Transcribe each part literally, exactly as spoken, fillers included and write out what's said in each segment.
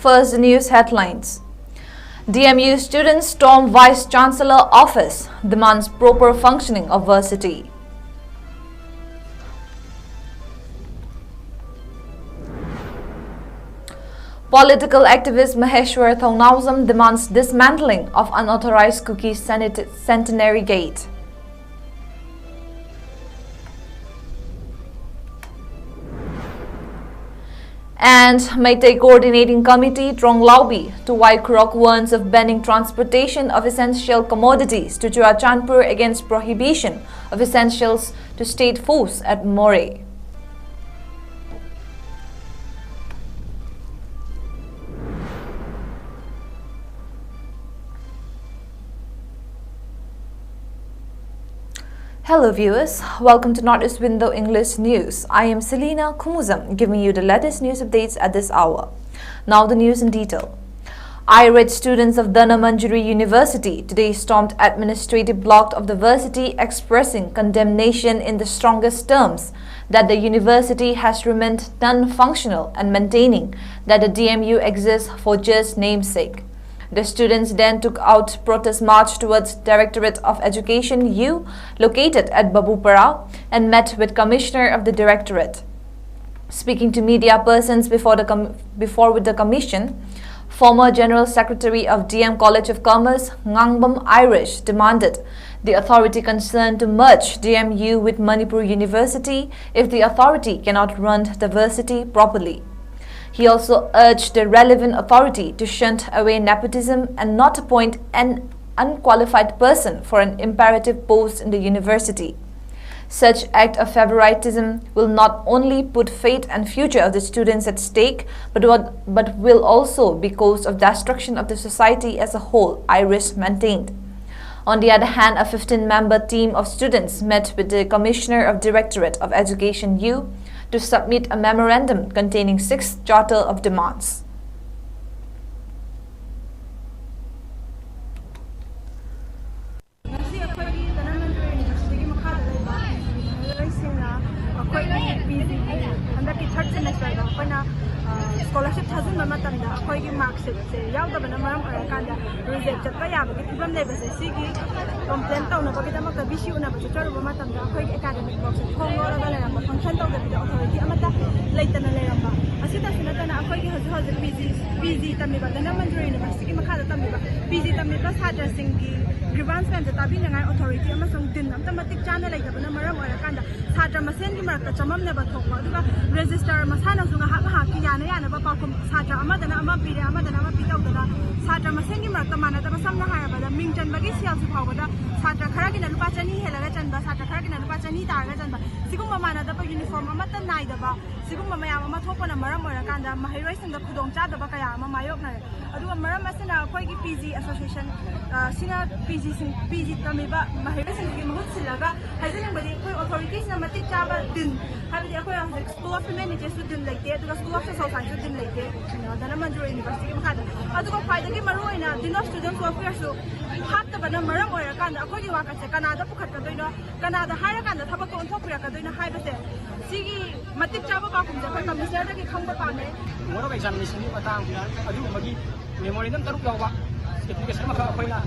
First, the news headlines. D M U students storm Vice Chancellor office, demands proper functioning of varsity. Political activist Maheshwar Thongnaojam demands dismantling of unauthorized Kuki Senate- Centenary Gate. And Meitei Coordinating Committee Tronglaubi to Wai Khurok warns of banning transportation of essential commodities to Churachandpur against prohibition of essentials to state force at Moreh. Hello viewers, welcome to Northeast Window English News. I am Selina Khumuzam, giving you the latest news updates at this hour. Now the news in detail. Irate students of Dhanamanjuri University today stormed administrative block of the varsity, expressing condemnation in the strongest terms that the university has remained non-functional and maintaining that the D M U exists for just namesake. The students then took out protest march towards Directorate of Education U, located at Babupara, and met with Commissioner of the Directorate. Speaking to media persons before the com- before with the commission, former General Secretary of D M College of Commerce, Ngangbam Irish, demanded the authority concerned to merge D M U with Manipur University if the authority cannot run the varsity properly. He also urged the relevant authority to shunt away nepotism and not appoint an unqualified person for an imperative post in the university. Such act of favoritism will not only put fate and future of the students at stake, but, what, but will also be cause of destruction of the society as a whole, Irish maintained. On the other hand, a fifteen-member team of students met with the Commissioner of Directorate of Education U to submit a memorandum containing six charter of demands. ꯉꯁꯤ ꯑꯩꯈꯣꯏꯒꯤ ꯙꯅꯃꯟꯖꯨꯔꯤ ꯌꯨꯅꯤꯚꯔꯁꯤꯇꯤꯒꯤ ꯃꯈꯥꯗ ꯂꯩꯕ ꯃꯤꯑꯣꯏꯁꯤꯡꯅ ꯑꯩꯈꯣꯏꯒꯤ ꯄꯤ ꯖꯤꯒꯤ ꯍꯟꯗꯛꯀꯤ ꯊꯥꯔꯠ ꯁꯦꯃꯤꯁꯇꯔꯗ ꯑꯩꯈꯣꯏꯅ ꯁ꯭ꯀꯣꯂꯔꯁꯤꯞ ꯊꯥꯖꯤꯟꯕ ꯃꯇꯝꯗ ꯑꯩꯈꯣꯏꯒꯤ ꯃꯥꯔꯛꯁꯤꯠꯁꯦ ꯌꯥꯎꯗꯕꯅ ꯃꯔꯝ ꯑꯣꯏꯔꯀꯥꯟꯗ ꯔꯤꯖꯦꯛ ꯆꯠꯄ ꯌꯥꯕꯒꯤ ꯐꯤꯕꯝ ꯂꯩꯕꯁꯦ, ꯁꯤꯒꯤ ꯀꯝꯄ꯭ꯂꯦꯟ ꯇꯧꯅꯕꯒꯤꯗꯃꯛꯇ ꯕꯤ ꯁꯤ ꯎꯅꯕ ꯆꯠꯆꯔꯨꯕ ꯃꯇꯝꯗ ꯑꯩꯈꯣꯏꯒꯤ ꯑꯦꯀꯥꯗꯃꯤꯛ ꯕ꯭ꯂꯣꯛꯁꯦ ꯊꯣꯡ ꯂꯣꯜꯂꯒ ꯂꯩꯔꯝꯕ, ꯐꯪꯁꯟ ꯇꯧꯗꯕꯤꯗ ꯑꯣꯊꯣꯔꯤꯇꯤ ꯑꯃꯠꯇ ꯂꯩꯇꯅ ꯂꯩꯔꯝꯕ꯫ ꯑꯁꯤꯇꯁꯨ ꯅꯠꯇꯅ ꯑꯩꯈꯣꯏꯒꯤ ꯍꯧꯖꯤꯛ ꯍꯧꯖꯤꯛ ꯄꯤ ꯖꯤ ꯄꯤ ꯖꯤ ꯇꯝꯃꯤꯕ, ꯙꯅꯃꯟꯖꯨꯔꯤ ꯌꯨꯅꯤꯚꯔꯁꯤꯇꯤꯒꯤ ꯃꯈꯥꯗ ꯇꯝꯃꯤꯕ ꯄꯤ ꯖꯤ ꯇꯝꯃꯤꯕ ꯁꯥꯇ꯭ꯔꯁꯤꯡꯒꯤ ꯒ꯭ꯔꯤꯚꯥꯟꯁ ꯃꯌꯥꯝꯁꯦ ꯇꯥꯕꯤꯅꯉꯥꯏ ꯑꯣꯊꯣꯔꯤꯇꯤ ꯑꯃꯁꯨꯡ ꯗꯤꯟ ꯑꯝꯇ ꯃꯇꯤꯛ ꯆꯥꯅ ꯂꯩꯇꯕꯅ ꯃꯔꯝ ꯑꯣꯏꯔꯀꯥꯟꯗ ꯁꯥꯇ꯭ꯔ ꯃꯁꯦꯟꯒꯤ ꯃꯔꯛꯇ ꯆꯃꯝꯅꯕ ꯊꯣꯛꯄ, ꯑꯗꯨꯒ ꯔꯦꯖꯤꯁꯇꯔ ꯃꯁꯥꯅꯁꯨ ꯉꯥꯏꯍꯥꯛ ꯉꯥꯏꯍꯥꯛꯀꯤ ꯌꯥꯅ ꯌꯥꯅꯕ ꯄꯥꯎꯈꯨꯝ, ꯁꯥꯇ꯭ꯔ ꯑꯃꯗꯅ ꯑꯃ ꯄꯤꯔꯦ, ꯑꯃꯗꯅ ꯑꯃ ꯄꯤ ꯇꯧꯗꯅ ꯁꯥꯇ꯭ꯔ ꯃꯁꯦꯟꯒꯤ ꯃꯔꯛꯇ ꯃꯥꯟꯅꯗꯕ, ꯁꯝꯅ ꯍꯥꯏꯔꯕꯗ ꯃꯤꯡ ꯆꯟꯕꯒꯤ ꯁꯦꯜꯁꯤ ꯐꯥꯎꯕꯗ ꯁꯥꯇ꯭ꯔ ꯈꯔꯒꯤꯅ ꯂꯨꯄꯥ ꯆꯅꯤ ꯍꯦꯜꯂꯒ ꯆꯟꯕ, ꯁꯥꯇ꯭ꯔ ꯈꯔꯒꯤꯅ ꯂꯨꯄꯥ ꯆꯅꯤ ꯇꯥꯔꯒ ꯆꯟꯕ, ꯁꯤꯒꯨꯝꯕ ꯃꯥꯟꯅꯗꯕ ꯌꯨꯅꯤꯐꯣꯔꯝ ꯑꯃꯠꯇ ꯅꯥꯏꯗꯕ, ꯁꯤꯒꯨꯝꯕ ꯃꯌꯥꯝ ꯑꯃ ꯊꯣꯛꯄꯅ ꯃꯔꯝ ꯑꯣꯏꯔꯀꯥꯟꯗ ꯃꯍꯩꯔꯣꯏꯁꯤꯡꯗ ꯈꯨꯗꯣꯡꯆꯥꯗꯕ ꯀꯌꯥ ꯑꯃ ꯃꯥꯌꯣꯛꯅꯔꯦ꯫ ꯑꯗꯨꯒ ꯃꯔꯝ ꯑꯁꯤꯅ ꯑꯩꯈꯣꯏꯒꯤ ꯄꯤ ꯖꯤ ꯑꯦꯁꯣꯁꯤꯌꯦꯁꯟ, ꯑ, ꯁꯤꯅ ꯄꯤ ꯖꯤꯁꯤꯡ, ꯄꯤ ꯖꯤ ꯇꯝꯃꯤꯕ ꯃꯍꯩꯔꯣꯏꯁꯤꯡꯒꯤ ꯃꯍꯨꯠ ꯁꯤꯜꯂꯒ ꯍꯥꯏꯖꯅꯤꯡꯕꯗꯤ, ꯑꯩꯈꯣꯏ ꯑꯣꯊꯣꯔꯤꯇꯤꯁꯤꯅ ꯃꯇꯤꯛ ꯆꯥꯕ ꯗꯤꯟ, ꯍꯥꯏꯕꯗꯤ ꯑꯩꯈꯣꯏ ꯍꯧꯖꯤꯛ ꯁ꯭ꯀꯨꯜ ꯑꯣꯐ ꯍ꯭ꯌꯨꯃꯦꯅꯤꯇꯤꯁꯁꯨ ꯗꯤꯟ ꯂꯩꯇꯦ, ꯑꯗꯨꯒ ꯁ꯭ꯀꯨꯜ ꯑꯣꯐ ꯁꯣꯁꯥꯏꯜ ꯁꯥꯏꯟꯁꯁꯨ ꯗꯤꯟ ꯂꯩꯇꯦ, ꯙꯅꯃꯟꯖꯨꯔꯤ ꯌꯨꯅꯤꯚꯔꯁꯤꯇꯤꯒꯤ ꯃꯈꯥꯗ꯫ ꯑꯗꯨꯒ ꯈ꯭ꯋꯥꯏꯗꯒꯤ ꯃꯔꯨꯑꯣꯏꯅ ꯗꯤꯟ ꯑꯣꯐ ꯁ꯭ꯇꯨꯗꯦꯟꯠꯁ ꯋꯦꯜꯐꯤꯌꯔꯁꯨ ꯍꯥꯞꯇꯕꯅ ꯃꯔꯝ ꯑꯣꯏꯔꯀꯥꯟꯗ ꯑꯩꯈꯣꯏꯒꯤ ꯋꯥꯀꯠꯁꯦ ꯀꯅꯥꯗ ꯄꯨꯈꯠꯀꯗꯣꯏꯅꯣ, ꯀꯅꯥꯗ ꯍꯥꯏꯔꯀꯥꯟꯗ ꯊꯕꯛꯇꯣ ꯑꯣꯟꯊꯣꯛꯄꯤꯔꯛꯀꯗꯣꯏꯅꯣ ꯍꯥꯏꯕꯁꯦ, ꯁꯤꯒꯤ ꯃꯇꯤꯛ ꯆꯥꯕ ꯄꯥꯎꯈꯨꯝꯁꯦ ꯑꯩꯈꯣꯏ ꯀꯃꯤꯁꯅꯔꯗꯒꯤ ꯈꯪꯕ ꯄꯥꯝꯃꯦ꯫ ꯃꯣꯗ ꯑꯦꯛꯖꯥꯃꯤꯅꯦꯁꯟꯒꯤ ꯃꯇꯥꯡ, ꯑꯗꯨꯒꯨꯝꯕꯒꯤ ꯃꯦꯃꯣꯔꯦꯟꯗꯝ ꯇꯔꯨꯛ ꯌꯥꯎꯕ ꯑꯦꯄ꯭ꯂꯤꯀꯦꯁꯟ ꯑꯃꯈꯛ ꯑꯩꯈꯣꯏꯅ,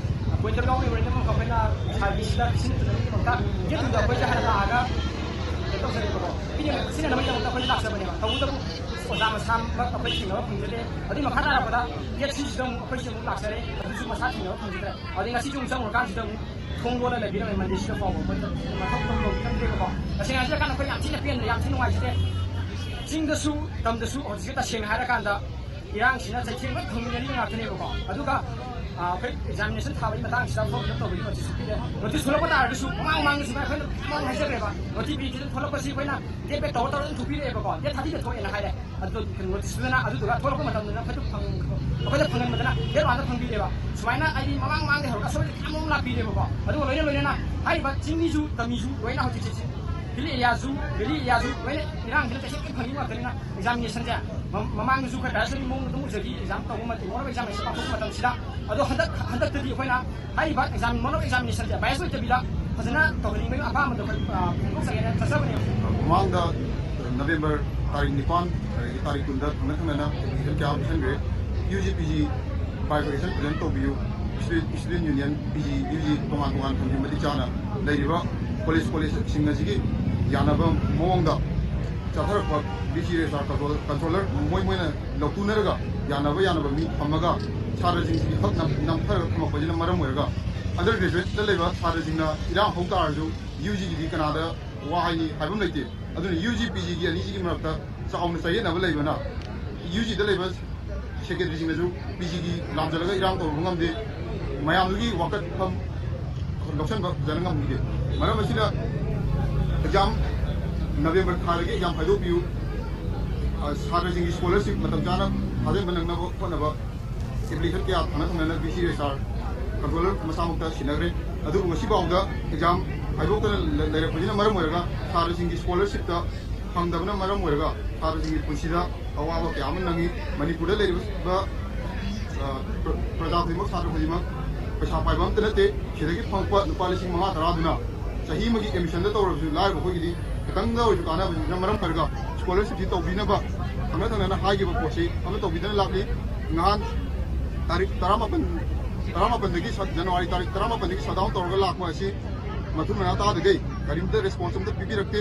ꯄꯣꯏꯟꯠ ꯇꯔꯨꯛ ꯌꯥꯎꯕ ꯃꯦꯃꯣꯔꯦꯟꯗꯝ ꯑꯃꯈꯛ ꯑꯩꯈꯣꯏꯅ ꯁꯥꯔꯚꯤꯁꯇ ꯄꯤꯁꯤꯟꯅꯕꯒꯤꯗꯃꯛꯇ ꯒꯦꯠ ꯇꯨꯗ ꯑꯩꯈꯣꯏꯁꯦ ꯍꯥꯟꯅ ꯂꯥꯛꯑꯒ ꯀꯩꯅꯣ ꯇꯧꯖꯔꯦꯕꯀꯣ꯫ ꯄꯤꯅꯕ, ꯄꯤꯅꯅꯕꯒꯤꯗꯃꯛꯇ ꯑꯩꯈꯣꯏꯁꯦ ꯂꯥꯛꯆꯕꯅꯦꯕ꯫ ꯇꯧꯕꯇꯕꯨ ꯑꯣꯖꯥ ꯃꯁꯥꯃꯛ ꯑꯩꯈꯣꯏ ꯊꯦꯡꯅꯕ ꯐꯪꯖꯗꯦ꯫ ꯑꯗꯨꯒꯤ ꯃꯈꯥ ꯇꯥꯔꯛꯄꯗ ꯒꯦꯠ ꯊ꯭ꯔꯤꯁꯤꯗ ꯑꯃꯨꯛ ꯑꯩꯈꯣꯏꯁꯦ ꯑꯃꯨꯛ ꯂꯥꯛꯆꯔꯦ꯫ ꯑꯗꯨꯁꯨ ꯃꯁꯥ ꯊꯦꯡꯅꯕ ꯐꯪꯖꯗ꯭ꯔꯦ꯫ ꯑꯗꯩ ꯉꯁꯤꯁꯨ ꯑꯃꯨꯛ ꯆꯪꯉꯨꯔꯀꯥꯟꯁꯤꯗ ꯑꯃꯨꯛ ꯊꯣꯡ ꯂꯣꯜꯂ ꯂꯩꯕꯤꯔꯝꯃꯦ꯫ ꯃꯟꯗꯦꯁꯤꯗ ꯐꯥꯎꯕ ꯑꯩꯈꯣꯏ ꯃꯊꯧ ꯇꯧꯕꯤꯔꯝꯗ꯭ꯔꯦꯕꯀꯣ꯫ ꯇꯁꯦꯡꯅ ꯍꯥꯏꯖꯔꯀꯥꯟꯗ ꯑꯩꯈꯣꯏ ꯌꯥꯝ ꯊꯤꯅ ꯄꯦꯟꯗ꯭ꯔꯦ, ꯌꯥꯝ ꯊꯤꯅ ꯅꯨꯡꯉꯥꯏꯖꯗꯦ꯫ ꯆꯤꯡꯗꯁꯨ ꯇꯝꯗꯁꯨ ꯍꯧꯖꯤꯛꯁꯦ ꯇꯁꯦꯡꯅ ꯍꯥꯏꯔꯀꯥꯟꯗ ꯏꯔꯥꯡꯁꯤꯅ ꯆꯩꯊꯦꯡ ꯂꯣꯏ ꯐꯪꯃꯤꯟꯅꯔꯤ ꯉꯥꯛꯇꯅꯦꯕꯀꯣ꯫ ꯑꯗꯨꯒ, ꯑ, ꯑꯩꯈꯣꯏ ꯑꯦꯛꯖꯥꯃꯤꯅꯦꯁꯟ ꯊꯥꯕꯒꯤ ꯃꯇꯥꯡꯁꯤꯗ ꯐꯣꯔꯝ ꯐꯤꯜ ꯑꯞ ꯇꯧꯕꯒꯤ ꯅꯣꯇꯤꯁꯁꯨ ꯄꯤꯔꯦ꯫ ꯅꯣꯇꯤꯁ ꯊꯣꯛꯂꯛꯄ ꯇꯥꯔꯒꯁꯨ ꯃꯃꯥꯡ ꯃꯃꯥꯡꯗꯁꯨ ꯑꯩꯈꯣꯏꯅ ꯃꯃꯥꯡ ꯍꯥꯏꯖꯈ꯭ꯔꯦꯕ, ꯅꯣꯇꯤꯐꯤꯀꯦꯁꯟ ꯊꯣꯛꯂꯛꯄꯁꯤ ꯑꯩꯈꯣꯏꯅ ꯗꯦꯠ ꯕꯦꯛ ꯇꯧꯔ ꯇꯧꯔ ꯑꯗꯨꯝ ꯊꯣꯛꯄꯤꯔꯛꯑꯦꯕꯀꯣ꯫ ꯗꯦꯠ ꯊꯥꯔꯇꯤꯗ ꯊꯣꯛꯑꯦꯅ ꯍꯥꯏꯔꯦ꯫ ꯑꯗꯨ ꯅꯣꯇꯤꯁꯇꯨꯗꯅ ꯑꯗꯨꯗꯨꯒ ꯊꯣꯛꯂꯛꯄ ꯃꯇꯝꯗꯅ ꯑꯩꯈꯣꯏꯗ ꯐꯪ-, ꯑꯩꯈꯣꯏꯗ ꯐꯪꯍꯟꯕꯗꯅ ꯗꯦꯠ ꯋꯥꯟꯗ ꯐꯪꯕꯤꯔꯦꯕ꯫ ꯁꯨꯃꯥꯏꯅ ꯑꯩꯗꯤ ꯃꯃꯥꯡ ꯃꯃꯥꯡꯗ ꯍꯧꯔꯒ ꯑꯁꯣꯏꯕ ꯀꯌꯥ ꯑꯃ ꯂꯥꯛꯄꯤꯔꯦꯕꯀꯣ꯫ ꯑꯗꯨꯒ ꯂꯣꯏꯅ ꯂꯣꯏꯅꯅ ꯍꯥꯏꯔꯤꯕ ꯆꯤꯡꯃꯤꯁꯨ ꯇꯝꯃꯤꯁꯨ ꯂꯣꯏꯅ ꯍꯧꯖꯤꯛꯁꯦ ꯍꯤꯜ ꯑꯦꯔꯤꯌꯥꯁꯨ, ꯚꯦꯂꯤ ꯑꯦꯔꯤꯌꯥꯁꯨ ꯂꯣꯏꯅ ꯏꯔꯥꯡꯁꯤꯅ ꯆꯍꯤ ꯂꯣꯏ ꯐꯪꯉꯤ ꯉꯥꯛꯇꯅꯤꯅ ꯑꯦꯛꯖꯥꯃꯤꯅꯦꯁꯟꯁꯦ ꯃ-, ꯃꯃꯥꯡꯗꯁꯨ ꯑꯩꯈꯣꯏ ꯄꯦꯔꯦꯟꯁꯇꯒꯤ ꯃꯑꯣꯡꯗ ꯑꯗꯨꯝ ꯎꯖꯈꯤ꯫ ꯑꯦꯛꯖꯥꯝ ꯇꯧꯕ ꯃꯇꯝ, ꯃꯣꯗꯦꯜ ꯑꯦꯛꯖꯥꯝ ꯄꯥꯡꯊꯣꯛꯄ ꯃꯇꯝꯁꯤꯗ꯫ ꯑꯗꯣ ꯍꯟꯗꯛ, ꯍꯟꯗꯛꯇꯗꯤ ꯑꯩꯈꯣꯏꯅ ꯍꯥꯏꯔꯤꯕ ꯑꯦꯛꯖꯥꯝ, ꯃꯣꯗꯦꯜ ꯑꯦꯛꯖꯥꯃꯤꯅꯦꯁꯟꯁꯦ ꯕꯥꯏꯁ ꯑꯣꯏꯗꯕꯤꯗ ꯐꯖꯅ ꯇꯧꯍꯟꯅꯤꯡꯕꯒꯤ ꯑꯄꯥꯝꯕꯗꯣ ꯑꯩꯈꯣꯏ, ꯑ, ꯐꯣꯡꯗꯣꯛꯆꯒꯦꯅ ꯆꯠꯆꯕꯅꯦꯕ꯫ ꯃꯃꯥꯡꯗ ꯅꯕꯦꯝꯕꯔ ꯇꯥꯔꯤꯛ ꯅꯤꯄꯥꯟ ꯑꯗꯒꯤ ꯇꯥꯔꯤꯛ ꯀꯨꯟꯗ ꯊꯪꯅ ꯊꯪꯅꯅ ꯑꯦꯄ꯭ꯂꯤꯀꯦꯁꯟ ꯀꯌꯥ ꯑꯃ ꯄꯤꯁꯟꯈ꯭ꯔꯦ꯫ U G P G bifurcation ꯐꯖꯅ ꯇꯧꯕꯤꯌꯨ꯫ Student student union, P G, U G ꯇꯣꯉꯥꯟ ꯇꯣꯉꯥꯟ ꯊꯝꯕꯤꯌꯨ꯫ ꯃꯇꯤꯛ ꯆꯥꯅ ꯂꯩꯔꯤꯕ ꯀꯣꯂꯦꯖ ꯀꯣꯂꯦꯖꯁꯤꯡ ꯑꯁꯤꯒꯤ ꯌꯥꯅꯕ ꯃꯑꯣꯡꯗ ꯆꯠꯊꯔꯛꯄ ꯕꯤ ꯁꯤ ꯔꯦꯖꯤꯁꯇ꯭ꯔꯥꯔ ꯀꯟꯇ꯭ꯔꯣꯂꯔ ꯃꯣꯏ ꯃꯣꯏꯅ ꯂꯧꯊꯣꯛꯅꯔꯒ ꯌꯥꯅꯕ ꯌꯥꯅꯕ ꯃꯤ ꯊꯝꯃꯒ ꯁꯥꯇ꯭ꯔꯁꯤꯡꯁꯤꯒꯤ ꯍꯛ ꯅꯝ- ꯅꯝꯊꯔꯒ ꯊꯝꯃꯛꯄꯁꯤꯅ ꯃꯔꯝ ꯑꯣꯏꯔꯒ ꯑꯟꯗꯔ ꯒ꯭ꯔꯦꯖꯨꯋꯦꯠꯇ ꯂꯩꯕ ꯁꯥꯇ꯭ꯔꯁꯤꯡꯅ ꯏꯔꯥꯡ ꯍꯧ ꯇꯥꯔꯁꯨ ꯌꯨ ꯖꯤꯒꯤꯗꯤ ꯀꯅꯥꯗ ꯋꯥ ꯍꯥꯏꯅꯤ ꯍꯥꯏꯕ ꯑꯃ ꯂꯩꯇꯦ꯫ ꯑꯗꯨꯅ ꯌꯨ ꯖꯤ ꯄꯤ ꯖꯤꯒꯤ ꯑꯅꯤꯁꯤꯒꯤ ꯃꯔꯛꯇ ꯆꯥꯎꯅ ꯆꯌꯦꯠꯅꯕ ꯂꯩꯕꯅ ꯌꯨ ꯖꯤꯗ ꯂꯩꯕ ꯁꯦꯀ꯭ꯔꯦꯇꯔꯤꯁꯤꯡꯅꯁꯨ ꯄꯤ ꯖꯤꯒꯤ ꯂꯥꯝꯖꯜꯂꯒ ꯏꯔꯥꯡ ꯇꯧꯔꯨꯕ ꯉꯝꯗꯦ꯫ ꯃꯌꯥꯝꯗꯨꯒꯤ ꯋꯥꯀꯠꯐꯝ ꯂꯧꯁꯤꯟꯕ ꯐꯖꯅ ꯉꯝꯈꯤꯗꯦ꯫ ꯃꯔꯝ ꯑꯁꯤꯅ ꯑꯦꯛꯖꯥꯝ ꯅꯕꯦꯝꯕꯔ ꯊꯥꯗꯒꯤ ꯑꯦꯛꯖꯥꯝ ꯍꯥꯏꯗꯣꯛꯄꯤꯌꯨ꯫ ꯑ, ꯁꯥꯇ꯭ꯔꯁꯤꯡꯒꯤ ꯁ꯭ꯀꯣꯂꯔꯁꯤꯞ ꯃꯇꯝ ꯆꯥꯅ ꯊꯥꯖꯤꯟꯕ ꯅꯪꯅꯕ ꯍꯣꯠꯅꯕ ꯑꯦꯄ꯭ꯂꯤꯀꯦꯁꯟ ꯀꯌꯥ ꯊꯥꯅ ꯊꯪꯅꯅ ꯕꯤ ꯁꯤ ꯔꯦꯖꯤꯁꯇ꯭ꯔꯥꯔ ꯀꯟꯇ꯭ꯔꯣꯂꯔ ꯃꯁꯥꯃꯛꯇ ꯁꯤꯟꯅꯈ꯭ꯔꯦ꯫ ꯑꯗꯨꯕꯨ ꯉꯁꯤ ꯐꯥꯎꯗ ꯑꯦꯛꯖꯥꯝ ꯍꯥꯏꯗꯣꯛꯇꯅ ꯂꯩ- ꯂꯩꯔꯛꯄꯁꯤꯅ ꯃꯔꯝ ꯑꯣꯏꯔꯒ ꯁꯥꯇ꯭ꯔꯁꯤꯡꯒꯤ ꯁ꯭ꯀꯣꯂꯔꯁꯤꯞꯇ ꯐꯪꯗꯕꯅ ꯃꯔꯝ ꯑꯣꯏꯔꯒ ꯁꯥꯇ꯭ꯔꯁꯤꯡꯒꯤ ꯄꯨꯟꯁꯤꯗ ꯑꯋꯥꯕ ꯀꯌꯥ ꯑꯃ ꯅꯪꯉꯤ꯫ ꯃꯅꯤꯄꯨꯔꯗ ꯂꯩꯔꯤꯕ, ꯑ, ꯄ꯭ꯔ-, ꯄ꯭ꯔꯖꯥ ꯈꯨꯗꯤꯡꯃꯛ, ꯁꯥꯇ꯭ꯔ ꯈꯨꯗꯤꯡꯃꯛ ꯄꯩꯁꯥ ꯄꯥꯏꯕ ꯑꯝꯇ ꯅꯠꯇꯦ꯫ ꯁꯤꯗꯒꯤ ꯐꯪꯉꯛꯄ ꯂꯨꯄꯥ ꯂꯤꯁꯤꯡ ꯃꯉꯥ ꯇꯔꯥꯗꯨꯅ ꯆꯍꯤ ꯑꯃꯒꯤ ꯑꯦꯗꯃꯤꯁꯟꯗ ꯇꯧꯔꯕꯁꯨ ꯂꯥꯏꯔꯕ ꯑꯩꯈꯣꯏꯒꯤꯗꯤ ꯈꯤꯇꯪꯗ ꯑꯣꯏꯔꯁꯨ ꯀꯥꯟꯅꯕꯁꯤꯅ ꯃꯔꯝ ꯑꯣꯏꯔꯒ ꯁ꯭ꯀꯣꯂꯔꯁꯤꯞꯁꯤ ꯇꯧꯕꯤꯅꯕ ꯊꯪꯅ ꯊꯪꯅꯅ ꯍꯥꯏꯈꯤꯕ ꯄꯣꯠꯁꯤ ꯑꯃ ꯇꯧꯕꯤꯗꯅ ꯂꯥꯛꯂꯤ꯫ ꯅꯍꯥꯟ ꯇꯥꯔꯤꯛ ꯇꯔꯥꯃꯥꯄꯟ, ꯇꯔꯥꯃꯥꯄꯟꯗꯒꯤ ꯁ-, ꯖꯅꯋꯥꯔꯤ ꯇꯥꯔꯤꯛ ꯇꯔꯥꯃꯥꯄꯟꯗꯒꯤ ꯁꯠꯗꯥꯎꯟ ꯇꯧꯔꯒ ꯂꯥꯛꯄ ꯑꯁꯤ ꯃꯇꯨꯡ ꯃꯅꯥꯎ ꯇꯥꯗꯈꯩ ꯀꯔꯤꯝꯇ ꯔꯦꯁꯄꯣꯟꯁ ꯑꯃꯇ ꯄꯤꯕꯤꯔꯛꯇꯦ꯫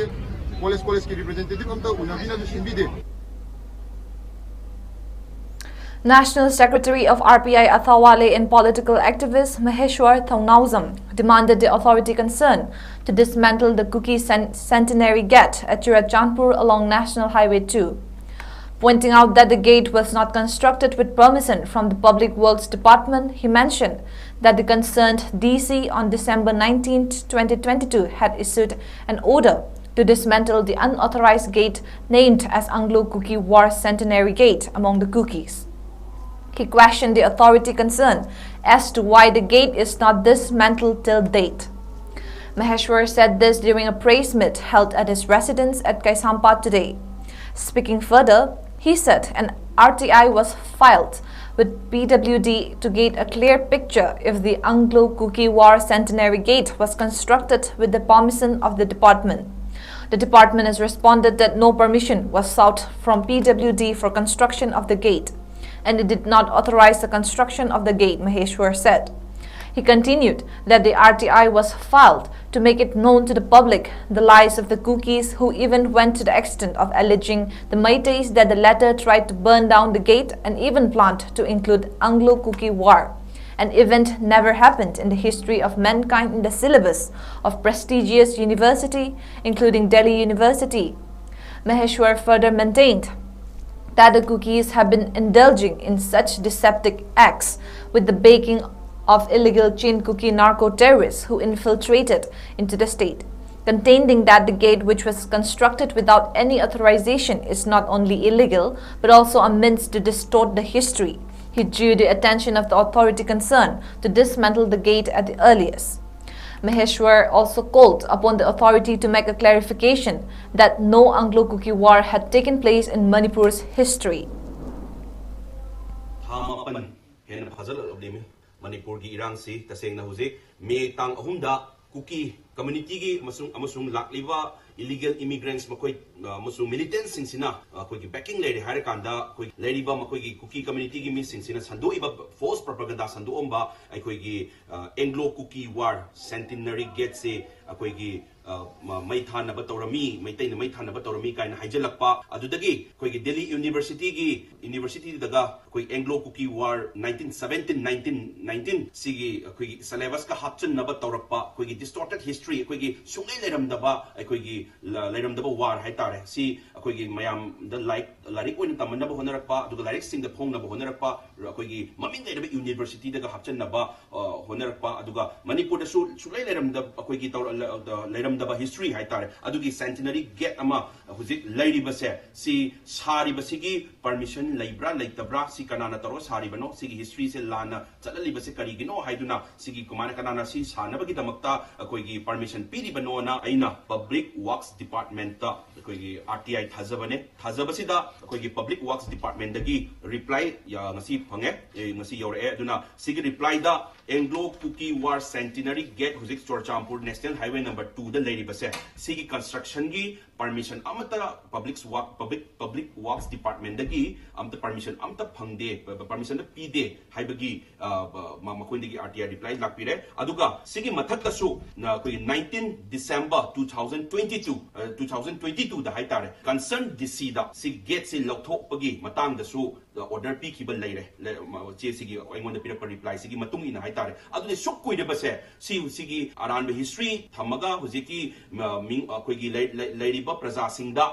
ꯀꯣꯂꯦꯖ, ꯀꯣꯂꯦꯖꯀꯤ ꯔꯤꯄ꯭ꯔꯖꯦꯟꯇꯦꯇꯤꯚ ꯑꯝꯇ ꯎꯅꯕꯤꯅꯕ ꯁꯤꯟꯕꯤꯗꯦ꯫ National Secretary of R P I Athawale and political activist Maheshwar Thongnaojam demanded the authority concerned to dismantle the Kuki Cen- Centenary Gate at Churachandpur along National Highway two. Pointing out that the gate was not constructed with permission from the Public Works Department, he mentioned that the concerned D C on December nineteenth, twenty twenty-two had issued an order to dismantle the unauthorized gate named as Anglo-Kuki War Centenary Gate among the Kukis. He questioned the authority concerned as to why the gate is not dismantled till date. Maheshwar said this during a press meet held at his residence at Kaisampat today. Speaking further, he said an R T I was filed with P W D to get a clear picture if the Anglo-Kuki War Centenary Gate was constructed with the permission of the department. The department has responded that no permission was sought from P W D for construction of the gate, and it did not authorize the construction of the gate, Maheshwar said. He continued that the R T I was filed to make it known to the public the lies of the Kukis, who even went to the extent of alleging the Meiteis that the latter tried to burn down the gate and even planned to include Anglo-Kuki War. An event never happened in the history of mankind in the syllabus of prestigious university, including Delhi University. Maheshwar further maintained that the Kukis have been indulging in such deceptive acts with the backing of illegal Chin Kuki narco-terrorists who infiltrated into the state, contending that the gate, which was constructed without any authorization, is not only illegal but also a means to distort the history. He drew the attention of the authority concerned to dismantle the gate at the earliest. Maheshwar also called upon the authority to make a clarification that no Anglo-Kuki war had taken place in Manipur's history. ꯊꯥ ꯃꯥꯄꯟ ꯍꯦꯟꯅ ꯐꯥꯖꯤꯜꯂꯛꯂꯕꯅꯤ꯫ ꯃꯅꯤꯄꯨꯔꯒꯤ ꯏꯔꯥꯡꯁꯤ ꯇꯁꯦꯡꯅ ꯍꯧꯖꯤꯛ ꯃꯦ ꯇꯥꯡ ꯑꯍꯨꯝꯗ ꯀꯨꯀꯤ ꯀꯝꯃ꯭ꯌꯨꯅꯤꯇꯤꯒꯤ ꯑꯃꯁꯨꯡ, ꯑꯃꯁꯨꯡ ꯂꯥꯛꯂꯤꯕ ꯏꯂꯤꯒꯦꯜ ꯏꯃꯤꯒ꯭ꯔꯦꯟꯠꯁ ꯃꯈꯣꯏ, ꯑ, ꯑꯃꯁꯨꯡ ꯃꯤꯂꯤꯇꯦꯟꯠꯁꯤꯡꯁꯤꯅ, ꯑ, ꯑꯩꯈꯣꯏꯒꯤ ꯕꯦꯀꯤꯡ ꯂꯩꯔꯦ ꯍꯥꯏꯔꯀꯥꯟꯗ, ꯑꯩꯈꯣꯏ ꯂꯩꯔꯤꯕ ꯃꯈꯣꯏꯒꯤ ꯀꯨꯀꯤ ꯀꯝꯃ꯭ꯌꯨꯅꯤꯇꯤꯒꯤ ꯃꯤꯁꯤꯡꯁꯤꯅ ꯁꯟꯗꯣꯛꯏꯕ, ꯐꯣꯜꯁ ꯄ꯭ꯔꯣꯄꯥꯒꯦꯟꯗꯥ ꯁꯟꯗꯣꯛꯑꯝꯕ ꯑꯩꯈꯣꯏꯒꯤ, ꯑ, ꯑꯦꯡꯒ꯭ꯂꯣ ꯀꯨꯀꯤ ꯋꯥꯔ ꯁꯦꯟꯇꯤꯅꯔꯤ ꯒꯦꯠꯁꯤ ꯑꯩꯈꯣꯏꯒꯤ, ꯑ, ꯃ-, ꯃꯩ ꯊꯥꯅꯕ ꯇꯧꯔꯝꯃꯤ, ꯃꯩꯇꯩꯅ ꯃꯩ ꯊꯥꯅꯕ ꯇꯧꯔꯝꯃꯤ ꯀꯥꯏꯅ ꯍꯥꯏꯖꯤꯜꯂꯛꯄ꯫ ꯑꯗꯨꯗꯒꯤ ꯑꯩꯈꯣꯏꯒꯤ ꯗꯦꯜꯂꯤ ꯌꯨꯅꯤꯚꯔꯁꯤꯇꯤꯒꯤ, ꯌꯨꯅꯤꯚꯔꯁꯤꯇꯤꯗꯒ ꯑꯩꯈꯣꯏ Anglo Kuki war nineteen seventeen, nineteen nineteen ꯁꯤꯒꯤ ꯑꯩꯈꯣꯏꯒꯤ ꯁꯦꯂꯦꯕꯁꯀ ꯍꯥꯞꯆꯤꯟꯅꯕ ꯇꯧꯔꯛꯄ, ꯑꯩꯈꯣꯏꯒꯤ ꯗꯤꯁꯇꯣꯔꯇꯦꯠ ꯍꯤꯁꯇ꯭ꯔꯤ, ꯑꯩꯈꯣꯏꯒꯤ ꯁꯨꯡꯂꯩ ꯂꯩꯔꯝꯗꯕ, ꯑꯩꯈꯣꯏꯒꯤ ꯂ-, ꯂꯩꯔꯝꯗꯕ ꯋꯥꯔ ꯍꯥꯏꯇꯥꯔꯦ꯫ ꯁꯤ ꯑꯩꯈꯣꯏꯒꯤ ꯃꯌꯥꯝꯗ ꯂꯥꯏꯔꯤꯛ, ꯂꯥꯏꯔꯤꯛ ꯑꯣꯏꯅ ꯇꯝꯍꯟꯅꯕ ꯍꯣꯠꯅꯔꯛꯄ, ꯑꯗꯨꯒ ꯂꯥꯏꯔꯤꯛꯁꯤꯡꯗ ꯐꯣꯡꯅꯕ ꯍꯣꯠꯅꯔꯛꯄ, ꯑꯩꯈꯣꯏꯒꯤ ꯃꯃꯤꯡ ꯂꯩꯔꯕ ꯌꯨꯅꯤꯚꯔꯁꯤꯇꯤꯗꯒ ꯍꯥꯞꯆꯤꯟꯅꯕ, ꯑ, ꯍꯣꯠꯅꯔꯛꯄ, ꯑꯗꯨꯒ ꯃꯅꯤꯄꯨꯔꯗꯁꯨ ꯁꯨꯡꯂꯩ ꯂꯩꯔꯝꯗꯕ, ꯑꯩꯈꯣꯏꯒꯤ ꯇꯧꯔ-, ꯂ-, ꯂ-, ꯂꯩꯔꯝꯗꯕ ꯍꯤꯁꯇ꯭ꯔꯤ ꯍꯥꯏꯇꯥꯔꯦ, ꯑꯗꯨꯒꯤ ꯁꯦꯟꯇꯤꯅꯔꯤ ꯒꯦꯠ ꯑꯃ ꯍꯧꯖꯤꯛ ꯂꯩꯔꯤꯕꯁꯦ, ꯁꯤ ꯁꯥꯔꯤꯕꯁꯤꯒꯤ ꯄꯔꯃꯤꯁꯟ ꯂꯩꯕ꯭ꯔꯥ ꯂꯩꯇꯕ꯭ꯔꯥ, ꯁꯤ ꯀꯅꯥꯅ ꯇꯧꯔꯒ ꯁꯥꯔꯤꯕꯅꯣ, ꯁꯤꯒꯤ ꯍꯤꯁꯇ꯭ꯔꯤꯁꯦ ꯂꯥꯟꯅ ꯆꯠꯍꯜꯂꯤꯕꯁꯦ ꯀꯔꯤꯒꯤꯅꯣ ꯍꯥꯏꯗꯨꯅ ꯁꯤꯒꯤ ꯀꯃꯥꯏꯅ, ꯀꯅꯥꯅ ꯁꯤ ꯁꯥꯟꯅꯕꯒꯤꯗꯃꯛꯇ ꯑꯩꯈꯣꯏꯒꯤ ꯄꯔꯃꯤꯁꯟ ꯄꯤꯔꯤꯕꯅꯣꯅ ꯑꯩꯅ ꯄꯕ꯭ꯂꯤꯛ ꯋꯥꯔꯛꯁ ꯗꯤꯄꯥꯔꯠꯃꯦꯟꯠꯇ ꯑꯩꯈꯣꯏꯒꯤ ꯑꯥꯔ ꯇꯤ ꯑꯥꯏ ꯊꯥꯖꯕꯅꯦ꯫ ꯊꯥꯖꯕꯁꯤꯗ ꯑꯩꯈꯣꯏꯒꯤ Public Works Departmentꯗꯒꯤ reply ꯉꯁꯤ ꯐꯪꯉꯦ, ꯉꯁꯤ ꯌꯧꯔꯛꯑꯦ꯫ ꯑꯗꯨꯅ ꯁꯤꯒꯤ replyꯗ Anglo Kuki War Centenary Gate ꯍꯧꯖꯤꯛ ꯆꯨꯔꯆꯥꯟꯄꯨꯔ National Highway number twoꯗ ꯂꯩꯔꯤꯕꯁꯦ, ꯁꯤꯒꯤ constructionꯒꯤ permission ꯑꯃꯠꯇ Public Work, Public, Public Works Departmentꯗꯒꯤ ꯑꯝꯇ permission ꯑꯝꯇ ꯐꯪꯗꯦ, permission ꯄꯤꯗꯦ ꯍꯥꯏꯕꯒꯤ ꯃꯈꯣꯏꯗꯒꯤ R T I reply ꯂꯥꯛꯄꯤꯔꯦ꯫ ꯑꯗꯨꯒ ꯁꯤꯒꯤ ꯃꯊꯛꯇꯁꯨ ꯑꯩꯈꯣꯏꯒꯤ nineteen December two thousand twenty two, two thousand twenty twoꯗ ꯍꯥꯏꯇꯥꯔꯦ, concern DCꯗ ꯁꯤ gateꯁꯤ ꯂꯧꯊꯣꯛꯄꯒꯤ ꯃꯇꯥꯡꯗꯁꯨ order ꯄꯤꯈꯤꯕ ꯂꯩꯔꯦ꯫ ꯆꯦꯁꯤꯒꯤ ꯑꯩꯉꯣꯟꯗ ꯄꯤꯔꯛꯄ replyꯁꯤꯒꯤ ꯃꯇꯨꯡ ꯏꯟꯅ ꯍꯥꯏꯇꯥꯔꯦ꯫ ꯑꯗꯨꯗꯤ ꯁꯨꯛ ꯀꯨꯏꯔꯕꯁꯦ ꯁꯤ, ꯁꯤꯒꯤ ꯑꯔꯥꯟꯕ history ꯊꯝꯃꯒ ꯍꯧꯖꯤꯛꯀꯤ ꯑꯩꯈꯣꯏꯒꯤ ꯂꯩꯔꯤꯕ ꯄ꯭ꯔꯖꯥꯁꯤꯡꯗ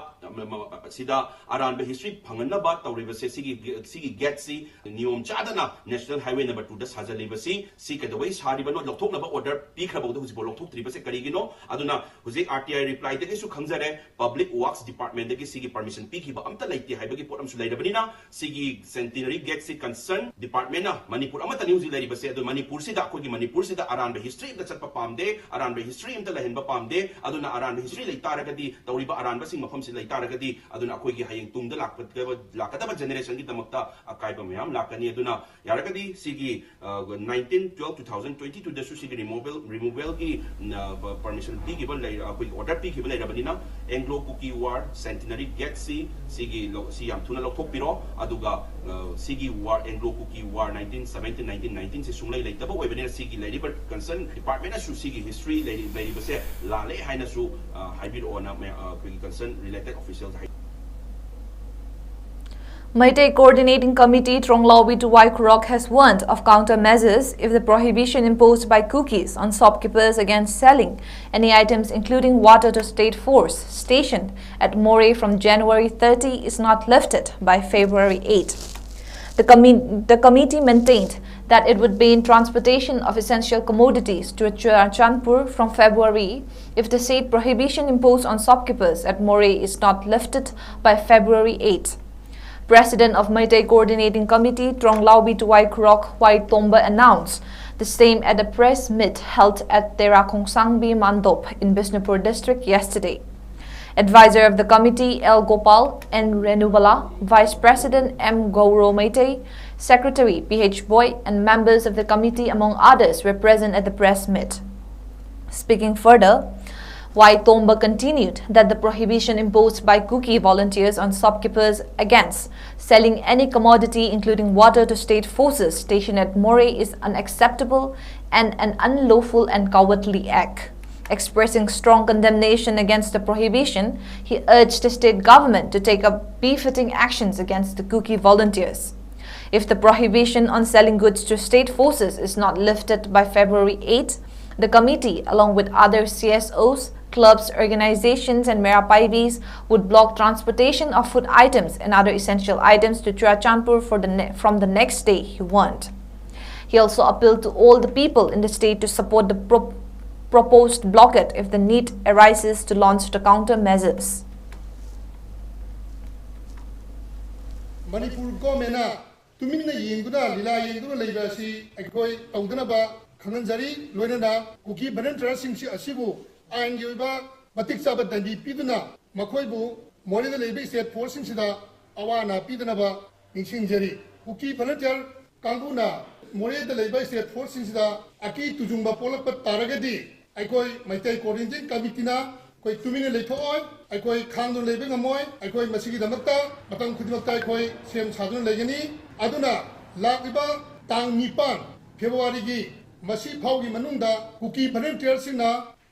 ꯁꯤꯗ ꯑꯔꯥꯟꯕ history ꯐꯪꯍꯟꯅꯕ ꯇꯧꯔꯤꯕꯁꯦ, ꯁꯤꯒꯤ, ꯁꯤꯒꯤ gateꯁꯤ ꯅꯤꯌꯣꯝ ꯆꯥꯗꯅ National Highway number twoꯗ ꯁꯥꯖꯜꯂꯤꯕꯁꯤ, ꯁꯤ ꯀꯩꯗꯧꯕꯩ ꯁꯥꯔꯤꯕꯅꯣ? ꯂꯧꯊꯣꯛꯅꯕ order ꯄꯤꯈ꯭ꯔꯕꯧꯗ ꯍꯧꯖꯤꯛꯐꯥꯎ ꯂꯧꯊꯣꯛꯇ꯭ꯔꯤꯕꯁꯦ ꯀꯔꯤꯒꯤꯅꯣ? ꯑꯗꯨꯅ ꯍꯧꯖꯤꯛ R T I replyꯗꯒꯤꯁꯨ ꯈꯪꯖꯔꯦ, Public Works Departmentꯗꯒꯤ ꯁꯤꯒꯤ permission ꯄꯤꯈꯤꯕ ꯑꯝꯇ ꯂꯩꯇꯦ ꯍꯥꯏꯕꯒꯤ ꯄꯣꯠ ꯑꯃꯁꯨ ꯂꯩꯔꯕꯅꯤꯅ, ꯁꯤꯒꯤ Centenary Gateꯁꯤ concern departmentꯅ, ꯃꯅꯤꯄꯨꯔ ꯑꯃꯠꯇꯅꯤ ꯍꯧꯖꯤꯛ ꯂꯩꯔꯤꯕꯁꯦ, ꯑꯗꯣ ꯃꯅꯤꯄꯨꯔꯁꯤꯗ, ꯑꯩꯈꯣꯏꯒꯤ ꯃꯅꯤꯄꯨꯔꯁꯤꯗ ꯑꯔꯥꯟꯕ history ꯑꯝꯇ ꯆꯠꯄ ꯄꯥꯝꯗꯦ, ꯑꯔꯥꯟꯕ history ꯑꯝꯇ ꯂꯩꯍꯟꯕ ꯄꯥꯝꯗꯦ꯫ ꯑꯗꯨꯅ ꯑꯔꯥꯟꯕ history ꯂꯩ ꯇꯥꯔꯒꯗꯤ, ꯇꯧꯔꯤꯕ ꯑꯔꯥꯟꯕꯁꯤꯡ ꯃꯐꯝꯁꯤ ꯂꯩ ꯇꯥꯔꯒꯗꯤ, ꯑꯗꯨꯅ ꯑꯩꯈꯣꯏꯒꯤ ꯍꯌꯦꯡ ꯇꯨꯡꯗ ꯂꯥꯛꯀꯗꯕ, ꯂꯥꯛꯀꯗꯕ generationꯒꯤꯗꯃꯛꯇ ꯑꯀꯥꯏꯕ ꯃꯌꯥꯝ ꯂꯥꯛꯀꯅꯤ꯫ ꯑꯗꯨꯅ ꯌꯥꯔꯒꯗꯤ ꯁꯤꯒꯤ nineteen twelve two thousand twenty twoꯗꯁꯨ ꯁꯤꯒꯤ removal, removalꯒꯤ permission ꯄꯤꯈꯤꯕ ꯂꯩ, ꯑꯩꯈꯣꯏꯒꯤ order ꯄꯤꯈꯤꯕ ꯂꯩꯔꯕꯅꯤꯅ, Anglo Kuki War Centenary Gateꯁꯤ, ꯁꯤꯒꯤ ꯁꯤ ꯌꯥꯝ ꯊꯨꯅ ꯂꯧꯊꯣꯛꯄꯤꯔꯣ꯫ ꯑꯗꯨꯒ ꯁꯤꯒꯤ war, Anglo Kuki War nineteen seventeen nineteen nineteenꯁꯤ ꯁꯨꯡꯂꯩ ꯂꯩꯇꯕ ꯑꯣꯏꯕꯅꯤꯅ, ꯁꯤꯒꯤ ꯂꯩꯔꯤꯕ concern departmentꯅꯁꯨ ꯁꯤꯒꯤ history ꯂꯩꯔꯤꯕꯁꯦ ꯂꯥꯜꯂꯦ ꯍꯥꯏꯅꯁꯨ ꯍꯥꯏꯕꯤꯔꯛꯑꯣꯅ ꯑꯩꯈꯣꯏꯒꯤ concern related officialꯗ high. Meitei Coordinating Committee Tronglaubi Tuwai Khurok has warned of countermeasures if the prohibition imposed by Kukis on shopkeepers against selling any items including water to state force stationed at Moreh from January thirty is not lifted by February eight. The, commi- the committee maintained that it would ban transportation of essential commodities to Churachandpur from February if the said prohibition imposed on shopkeepers at Moreh is not lifted by February eight. President of Meitei Coordinating Committee Tronglaubi Tuwai Khurok Huai Tomba announced the same at a press meet held at Tera Khongsangbi Mandop in Bishnupur district yesterday. Advisor of the committee, L Gopal, N Renubala, Vice President, M Gauro Meitei, Secretary, P H Bhoi, and members of the committee, among others, were present at the press meet. Speaking further, Y Tomba continued that the prohibition imposed by Kuki volunteers on shopkeepers against selling any commodity, including water, to state forces stationed at Moreh is unacceptable and an unlawful and cowardly act. Expressing strong condemnation against the prohibition, he urged the state government to take up befitting actions against the Kuki volunteers. If the prohibition on selling goods to state forces is not lifted by February eighth, the committee, along with other C S Os, clubs, organizations, and Mera Paivis, would block transportation of food items and other essential items to Churachandpur for the ne- from the next day, he warned. He also appealed to all the people in the state to support the pro- proposed blockade if the need arises to launch the countermeasures. Manipur ꯒꯣꯔꯃꯦꯟꯅ ꯇꯨꯃꯤꯟꯅ ꯌꯦꯡꯗꯨꯅ ꯂꯤꯂꯥ ꯌꯦꯡꯗꯨꯅ ꯂꯩꯕ ꯑꯁꯤ ꯑꯩꯈꯣꯏ ꯇꯧꯗꯅꯕ ꯈꯪꯍꯟꯖꯔꯤ꯫ ꯂꯣꯏꯅꯅ ꯀꯨꯀꯤ ꯚꯣꯂꯨꯟꯇꯤꯌꯔꯁꯤꯡꯁꯤ ꯑꯁꯤꯕꯨ ꯑꯥꯏꯟꯒꯤ ꯑꯣꯏꯕ ꯃꯇꯤꯛ ꯆꯥꯕ ꯗꯟꯗꯤ ꯄꯤꯗꯨꯅ ꯃꯈꯣꯏꯕꯨ ꯃꯣꯔꯦꯗ ꯂꯩꯕ ꯁ꯭ꯇꯦꯠ ꯐꯣꯔꯁꯁꯤꯡꯁꯤꯗ ꯑꯋꯥ ꯑꯅꯥ ꯄꯤꯗꯅꯕ ꯅꯤꯡꯁꯤꯡꯖꯔꯤ꯫ ꯀꯨꯀꯤ ꯚꯣꯂꯨꯟꯇꯤꯌꯔ ꯀꯥꯡꯕꯨꯅ ꯃꯣꯔꯦꯗ ꯂꯩꯕ ꯁ꯭ꯇꯦꯠ ꯐꯣꯔꯁꯁꯤꯡꯁꯤꯗ ꯑꯀꯤ ꯇꯨꯖꯨꯡꯕ ꯄꯣꯛꯂꯛꯄ ꯇꯥꯔꯒꯗꯤ ꯑꯩꯈꯣꯏ ꯃꯩꯇꯩ ꯀꯣꯑꯣꯔꯗꯤꯅꯦꯁꯟ ꯀꯃꯤꯇꯤꯅ ꯑꯩꯈꯣꯏ ꯇꯨꯃꯤꯟꯅ ꯂꯩꯊꯣꯛꯑꯣꯏ꯫ ꯑꯩꯈꯣꯏ ꯈꯥꯡꯗꯨꯅ ꯂꯩꯕ ꯉꯝꯃꯣꯏ꯫ ꯑꯩꯈꯣꯏ ꯃꯁꯤꯒꯤꯗꯃꯛꯇ ꯃꯇꯝ ꯈꯨꯗꯤꯡꯃꯛꯇ ꯑꯩꯈꯣꯏ ꯁꯦꯝ ꯁꯥꯗꯨꯅ ꯂꯩꯒꯅꯤ꯫ ꯑꯗꯨꯅ ꯂꯥꯛꯂꯤꯕ ꯇꯥꯡ ꯅꯤꯄꯥꯟ ꯐꯦꯕ꯭ꯔꯨꯋꯥꯔꯤꯒꯤ ꯃꯁꯤ ꯐꯥꯎꯒꯤ ꯃꯅꯨꯡꯗ ꯀꯨꯀꯤ ꯚꯣꯂꯨꯟꯇꯤꯌꯔꯁꯤꯡꯅ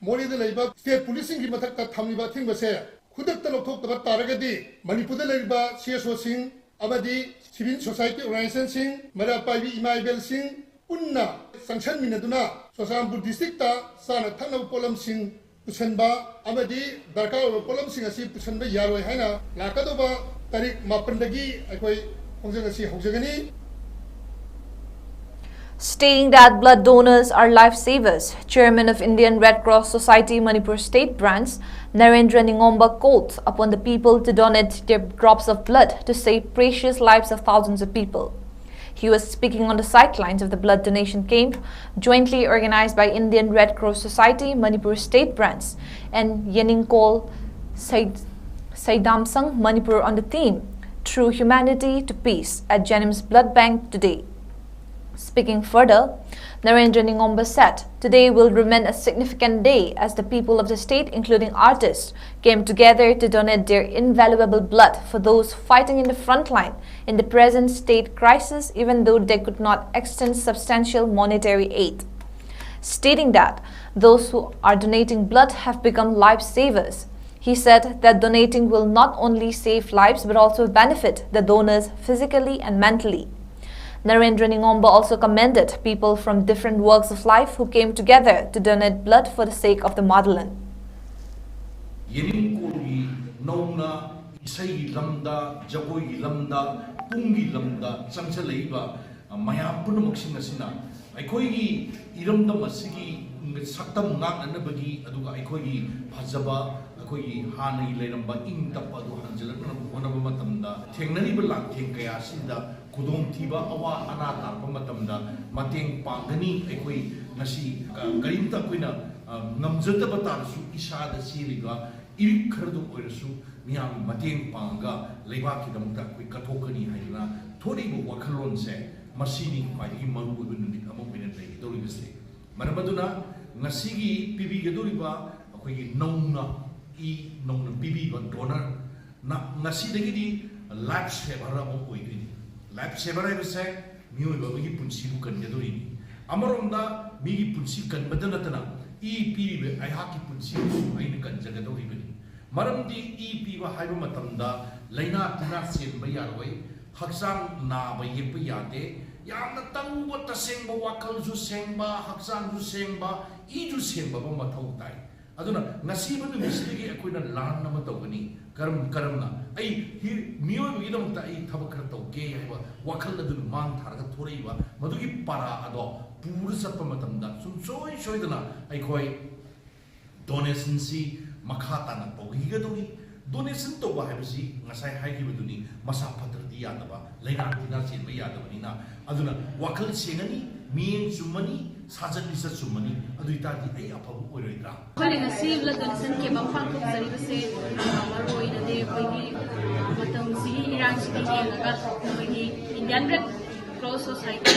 ꯃꯣꯔꯦꯗ ꯂꯩꯕ ꯁ꯭ꯇꯦꯠ ꯄꯨꯂꯤꯁꯁꯤꯡꯒꯤ ꯃꯊꯛꯇ ꯊꯝꯂꯤꯕ ꯑꯊꯤꯡꯕꯁꯦ ꯈꯨꯗꯛꯇ ꯂꯧꯊꯣꯛꯇꯕ ꯇꯥꯔꯒꯗꯤ ꯃꯅꯤꯄꯨꯔꯗ ꯂꯩꯔꯤꯕ ꯁꯤ ꯑꯦꯁ ꯑꯣꯁꯤꯡ ꯑꯃꯗꯤ ꯁꯤꯚꯤꯜ ꯁꯣꯁꯥꯏꯇꯤ ꯑꯣꯔꯒꯅꯥꯏꯖꯦꯁꯟꯁꯤꯡ, ꯃꯩꯔꯥ ꯄꯥꯏꯕꯤ ꯏꯃꯥ ꯏꯕꯦꯜꯁꯤꯡ ꯄꯨꯟꯅ ꯆꯪꯁꯟꯃꯤꯟꯅꯗꯨꯅ ꯆꯨꯔꯆꯥꯟꯄꯨꯔ ꯗꯤꯁꯇ꯭ꯔꯤꯛꯇ ꯆꯥꯅ ꯊꯛꯅꯕ ꯄꯣꯠꯂꯝꯁꯤꯡ ꯄꯨꯁꯟꯕ ꯑꯃꯗꯤ ꯗꯔꯀꯥꯔ ꯑꯣꯏꯕ ꯄꯣꯠꯂꯝꯁꯤꯡ ꯑꯁꯤ ꯄꯨꯁꯟꯕ ꯌꯥꯔꯣꯏ ꯍꯥꯏꯅ ꯂꯥꯛꯀꯗꯧꯕ ꯇꯥꯔꯤꯛ ꯃꯥꯄꯟꯗꯒꯤ ꯑꯩꯈꯣꯏ ꯈꯣꯡꯖꯪ ꯑꯁꯤ ꯍꯧꯖꯒꯅꯤ꯫ Stating that blood donors are lifesavers, Chairman of Indian Red Cross Society Manipur State Branch, Narendra Ningomba, called upon the people to donate their drops of blood to save precious lives of thousands of people. He was speaking on the sidelines of the blood donation camp, jointly organized by Indian Red Cross Society Manipur State Branch and Yeningkol Seid- Seidamsang Manipur on the theme Through Humanity to Peace at Jennings Blood Bank today. Speaking further, Narendra Ningomba said, "Today will remain a significant day as the people of the state, including artists, came together to donate their invaluable blood for those fighting in the front line in the present state crisis, even though they could not extend substantial monetary aid." Stating that those who are donating blood have become lifesavers. He said that donating will not only save lives but also benefit the donors physically and mentally. Narendra Ningomba also commended people from different walks of life who came together to donate blood for the sake of the motherland. ꯌꯦꯅꯤꯡꯀꯣꯜꯒꯤ ꯅꯧꯅ ꯏꯁꯩꯒꯤ ꯂꯝꯗ, ꯖꯒꯣꯏꯒꯤ ꯂꯝꯗ, ꯄꯨꯡꯒꯤ ꯂꯝꯗ ꯆꯪꯁꯤꯜꯂꯛꯏꯕ ꯃꯌꯥꯝ ꯄꯨꯝꯅꯃꯛꯁꯤꯡ ꯑꯁꯤꯅ ꯑꯩꯈꯣꯏꯒꯤ ꯏꯔꯝꯗꯝ ꯑꯁꯤꯒꯤ ꯁꯛꯇꯝ ꯉꯥꯛꯅꯅꯕꯒꯤ, ꯑꯗꯨꯒ ꯑꯩꯈꯣꯏꯒꯤ ꯐꯖꯕ, ꯑꯩꯈꯣꯏꯒꯤ ꯍꯥꯟꯅꯒꯤ ꯂꯩꯔꯝꯕ ꯏꯪ ꯇꯞꯄ ꯑꯗꯨ ꯍꯟꯖꯤꯜꯂꯛꯅꯕ ꯍꯣꯠꯅꯕ ꯃꯇꯝꯗ ꯊꯦꯡꯅꯔꯤꯕ ꯂꯥꯟꯊꯦꯡ ꯀꯌꯥ ꯑꯁꯤꯗ ꯈꯨꯗꯣꯡꯊꯤꯕ, ꯑꯋꯥ ꯑꯅꯥ ꯇꯥꯔꯛꯄ ꯃꯇꯝꯗ ꯃꯇꯦꯡ ꯄꯥꯡꯒꯅꯤ꯫ ꯑꯩꯈꯣꯏ ꯉꯁꯤ, ꯑ, ꯀꯔꯤꯝꯇ ꯑꯩꯈꯣꯏꯅ, ꯑ, ꯉꯝꯖꯗꯕ ꯇꯥꯔꯁꯨ, ꯏꯁꯥꯗ ꯆꯦꯜꯂꯤꯕ ꯏꯔꯤꯛ ꯈꯔꯗꯨ ꯑꯣꯏꯔꯁꯨ ꯃꯤꯌꯥꯝꯒꯤ ꯃꯇꯦꯡ ꯄꯥꯡꯉꯒ ꯂꯩꯕꯥꯛꯀꯤꯗꯃꯛꯇ ꯑꯩꯈꯣꯏ ꯀꯠꯊꯣꯛꯀꯅꯤ ꯍꯥꯏꯗꯅ ꯊꯣꯛꯂꯛꯏꯕ ꯋꯥꯈꯜꯂꯣꯟꯁꯦ, ꯃꯁꯤꯅꯤ ꯈ꯭ꯋꯥꯏꯗꯒꯤ ꯃꯔꯨꯑꯣꯏꯕ ꯅꯨꯃꯤꯠ ꯑꯃ ꯑꯣꯏꯅ ꯂꯩꯒꯗꯧꯔꯤꯕꯁꯦ꯫ ꯃꯔꯝ ꯑꯗꯨꯅ ꯉꯁꯤꯒꯤ ꯄꯤꯕꯤꯒꯗꯧꯔꯤꯕ ꯑꯩꯈꯣꯏꯒꯤ ꯅꯧꯅ ꯏ, ꯅꯧꯅ ꯄꯤꯕꯤꯕ ꯗꯣꯅꯔ, ꯉꯁꯤꯗꯒꯤꯗꯤ ꯂꯥꯏꯐ ꯁꯦꯚꯔ ꯑꯃ ꯑꯣꯏꯗꯣꯏꯅꯤ꯫ ꯂꯥꯏꯐ ꯁꯦꯚꯔ ꯍꯥꯏꯕꯁꯦ ꯃꯤꯑꯣꯏꯕ ꯑꯃꯒꯤ ꯄꯨꯟꯁꯤꯕꯨ ꯀꯟꯒꯗꯧꯔꯤꯅꯤ꯫ ꯑꯃꯔꯣꯝꯗ ꯃꯤꯒꯤ ꯄꯨꯟꯁꯤ ꯀꯟꯕꯗ ꯅꯠꯇꯅ ꯏ ꯄꯤꯔꯤꯕ ꯑꯩꯍꯥꯛꯀꯤ ꯄꯨꯟꯁꯤꯕꯨꯁꯨ ꯑꯩꯅ ꯀꯟꯖꯒꯗꯧꯔꯤꯕꯅꯤ꯫ ꯃꯔꯝꯗꯤ ꯏ ꯄꯤꯕ ꯍꯥꯏꯕ ꯃꯇꯝꯗ ꯂꯥꯏꯅꯥ ꯇꯤꯟꯅꯥ ꯆꯦꯟꯕ ꯌꯥꯔꯣꯏ, ꯍꯛꯆꯥꯡ ꯅꯥꯕ ꯌꯦꯛꯄ ꯌꯥꯗꯦ꯫ ꯌꯥꯝꯅ ꯇꯧꯕ, ꯇꯁꯦꯡꯕ ꯋꯥꯈꯜꯁꯨ ꯁꯦꯡꯕ, ꯍꯛꯆꯥꯡꯁꯨ ꯁꯦꯡꯕ, ꯏꯁꯨ ꯁꯦꯡꯕ ꯑꯃ ꯃꯊꯧ ꯇꯥꯏ꯫ ꯑꯗꯨꯅ ꯉꯁꯤꯕ ꯅꯨꯃꯤꯠꯁꯤꯗꯒꯤ ꯑꯩꯈꯣꯏꯅ ꯂꯥꯟ ꯑꯃ ꯇꯧꯒꯅꯤ꯫ ꯀꯔꯝ, ꯀꯔꯝꯅ? ꯑꯩ ꯍꯤ-, ꯃꯤꯑꯣꯏꯕꯒꯤꯗꯃꯛꯇ ꯑꯩ ꯊꯕꯛ ꯈꯔ ꯇꯧꯒꯦ ꯍꯥꯏꯕ ꯋꯥꯈꯜ ꯑꯗꯨꯅ ꯃꯥꯡ ꯊꯥꯔꯒ ꯊꯣꯔꯛꯏꯕ ꯃꯗꯨꯒꯤ ꯄꯔꯥ ꯑꯗꯣ ꯄꯨꯔ ꯆꯠꯄ ꯃꯇꯝꯗ ꯁꯨꯡꯁꯣꯏ ꯁꯣꯏꯗꯅ ꯑꯩꯈꯣꯏ ꯗꯣꯅꯦꯁꯟꯁꯤ ꯃꯈꯥ ꯇꯥꯅ ꯇꯧꯈꯤꯒꯗꯧꯔꯤ꯫ ꯗꯣꯅꯦꯁꯟ ꯇꯧꯕ ꯍꯥꯏꯕꯁꯤ ꯉꯁꯥꯏ ꯍꯥꯏꯈꯤꯕꯗꯨꯅꯤ, ꯃꯁꯥ ꯐꯠꯇ꯭ꯔꯗꯤ ꯌꯥꯗꯕ, ꯂꯥꯏꯅꯥ ꯇꯤꯟꯅꯥ ꯆꯦꯟꯕ ꯌꯥꯗꯕꯅꯤꯅ꯫ ꯑꯗꯨꯅ ꯋꯥꯈꯜ ꯁꯦꯡꯉꯅꯤ, ꯃꯤꯠꯌꯦꯡ ꯆꯨꯝꯃꯅꯤ, ꯁꯥꯖꯠ ꯂꯤꯆꯠ ꯆꯨꯝꯃꯅꯤ꯫ ꯑꯗꯨ ꯑꯣꯏꯇꯥꯔꯗꯤ ꯑꯩ ꯑꯐꯕ ꯑꯣꯏꯔꯣꯏꯗ꯭ꯔꯥ? ꯑꯩꯈꯣꯏꯅ ꯉꯁꯤ blood donation camp ꯑꯃ ꯄꯥꯡꯊꯣꯛꯆꯔꯤꯕꯁꯦ, ꯑ, ꯃꯔꯨ ꯑꯣꯏꯅꯗꯤ ꯑꯩꯈꯣꯏꯒꯤ ꯃꯇꯝꯁꯤꯒꯤ ꯏꯔꯥꯡꯁꯤꯒꯤ ꯌꯦꯡꯉꯒ ꯑꯩꯈꯣꯏꯒꯤ Indian Red Cross Society,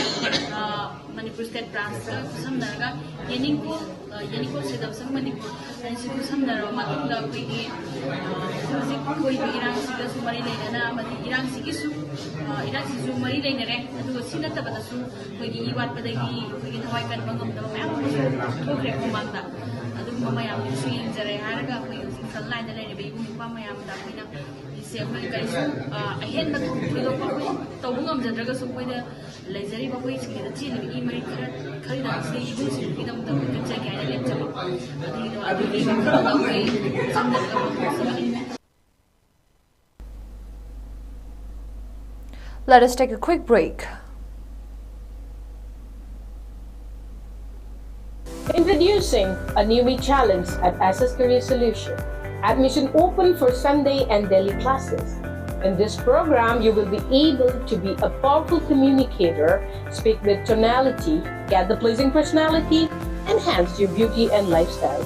ꯑ, ꯃꯅꯤꯄꯨꯔ state branch ꯀ ꯈꯨꯠꯁꯝꯅꯔꯒ ꯌꯦꯅꯤꯡꯀꯣꯜ, ꯑ, ꯌꯦꯅꯤꯡꯀꯣꯜ ꯁꯦꯗꯝꯁꯪ ꯃꯅꯤꯄꯨꯔ ꯑꯅꯤꯁꯤ ꯈꯨꯠꯁꯝꯅꯔꯕ ꯃꯇꯨꯡꯗ ꯑꯩꯈꯣꯏꯒꯤ, ꯑ, ꯍꯧꯖꯤꯛ ꯊꯣꯛꯏꯕ ꯏꯔꯥꯡꯁꯤꯒꯁꯨ ꯃꯔꯤ ꯂꯩꯅꯅ ꯑꯃꯗꯤ ꯏꯔꯥꯡꯁꯤꯒꯤꯁꯨ, ꯑ, ꯏꯔꯥꯡꯁꯤꯁꯨ ꯃꯔꯤ ꯂꯩꯅꯔꯦ꯫ ꯑꯗꯨꯒ ꯁꯤ ꯅꯠꯇꯕꯗꯁꯨ ꯑꯩꯈꯣꯏꯒꯤ ꯏ ꯋꯥꯠꯄꯗꯒꯤ ꯑꯩꯈꯣꯏꯒꯤ ꯊꯋꯥꯏ ꯀꯟꯕ ꯉꯝꯗꯕ ꯃꯌꯥꯝ ꯑꯃꯁꯨ ꯊꯣꯛꯈ꯭ꯔꯦ ꯃꯃꯥꯡꯗ꯫ ꯑꯗꯨꯒꯨꯝꯕ ꯃꯌꯥꯝꯗꯨꯁꯨ ꯌꯦꯡꯖꯔꯦ ꯍꯥꯏꯔꯒ ꯑꯩꯈꯣꯏ ꯍꯧꯖꯤꯛ front line ꯗ ꯂꯩꯔꯤꯕ ꯏꯕꯨꯡ ꯏꯄ꯭ꯋꯥ ꯃꯌꯥꯝꯗ ꯑꯩꯈꯣꯏꯅ ꯁꯤꯁꯦ ꯑꯩꯈꯣꯏ ꯀꯔꯤꯁꯨ, ꯑ, ꯑꯍꯦꯟꯕ ꯊꯣꯏꯗꯣꯛꯄ ꯑꯩꯈꯣꯏ ꯇꯧꯕ ꯉꯝꯖꯗ꯭ꯔꯒꯁꯨ ꯑꯩꯈꯣꯏꯗ ꯂꯩꯖꯔꯤꯕ ꯑꯩꯈꯣꯏ ꯁꯤꯡꯁꯤꯗ ꯆꯦꯜꯂꯤꯕ ꯏ ꯃꯔꯤ ꯈꯔ, ꯈꯔꯗꯪꯁꯤꯗꯤ ꯏꯕꯨꯡꯁꯤꯡꯗꯨꯒꯤꯗꯃꯛꯇ ꯑꯩꯈꯣꯏ ꯀꯠꯆꯒꯦ ꯍꯥꯏꯅ ꯂꯦꯞꯆꯕ꯫ ꯑꯗꯨꯒꯤꯗꯣ ꯑꯗꯨꯒꯤ ꯋꯥꯈꯜꯂꯣꯟꯗ ꯑꯩꯈꯣꯏ ꯆꯪꯗꯅꯕ ꯄꯥꯡꯊꯣꯛꯆꯕꯅꯤ꯫ Let us take a quick break. Introducing a newbie challenge at S S Career Solution. Admission open for Sunday and daily classes. In this program, you will be able to be a powerful communicator, speak with tonality, get the pleasing personality, enhance your beauty and lifestyle,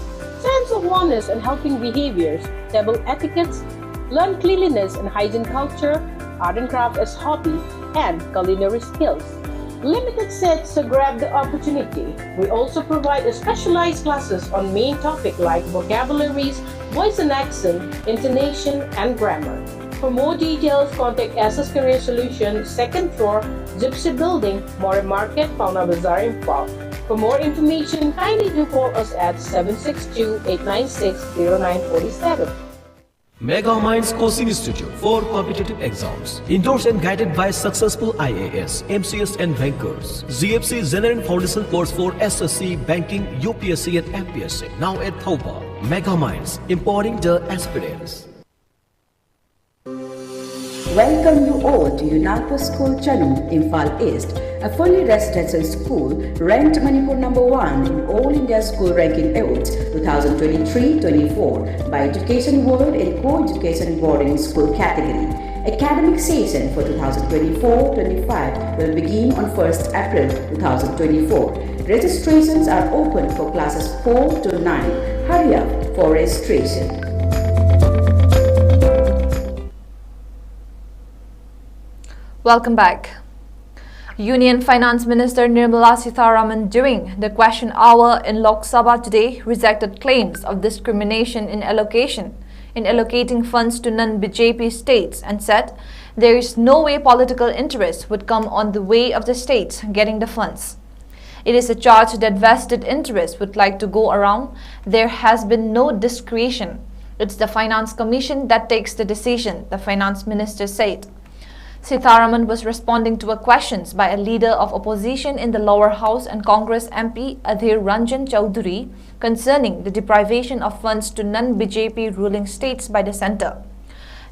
sense of wellness and helping behaviors, table etiquettes, learn cleanliness and hygiene culture, art and craft as hobby, and culinary skills. Limited seats, so grab the opportunity. We also provide a specialized classes on main topic like vocabularies, voice and accent, intonation, and grammar. For more details, contact S S Career Solution, second floor, Gypsy Building, Moreh Market, Paona Bazar, Imphal. For more information, kindly do call us at seven six two, eight nine six, zero nine forty seven. Mega Minds Coaching Institute for competitive exams. Endorsed and guided by successful I A S, M C S and bankers. G F C General Foundation course for S S C, banking, U P S C and M P S C. Now at Thoubal. Mega Minds, empowering the aspirants. Welcome you all to Yunapa School Chanung, Imphal East, a fully residential school ranked Manipur number one in All India School Ranking Awards two thousand twenty-three twenty-four by Education World in Co-Education Boarding School category. Academic session for two thousand twenty-four twenty-five will begin on first April two thousand twenty-four. Registrations are open for classes four to nine. Hurry up for registration. Welcome back. Union Finance Minister Nirmala Sitharaman, during the question hour in Lok Sabha today, rejected claims of discrimination in allocation in allocating funds to non-B J P states and said there is no way political interest would come on the way of the states getting the funds. It is a charge that vested interests would like to go around. There has been no discretion. It's the Finance Commission that takes the decision, the Finance Minister said. Sitharaman was responding to a questions by a leader of opposition in the lower house and Congress M P Adhir Ranjan Chaudhary concerning the deprivation of funds to non-B J P ruling states by the centre.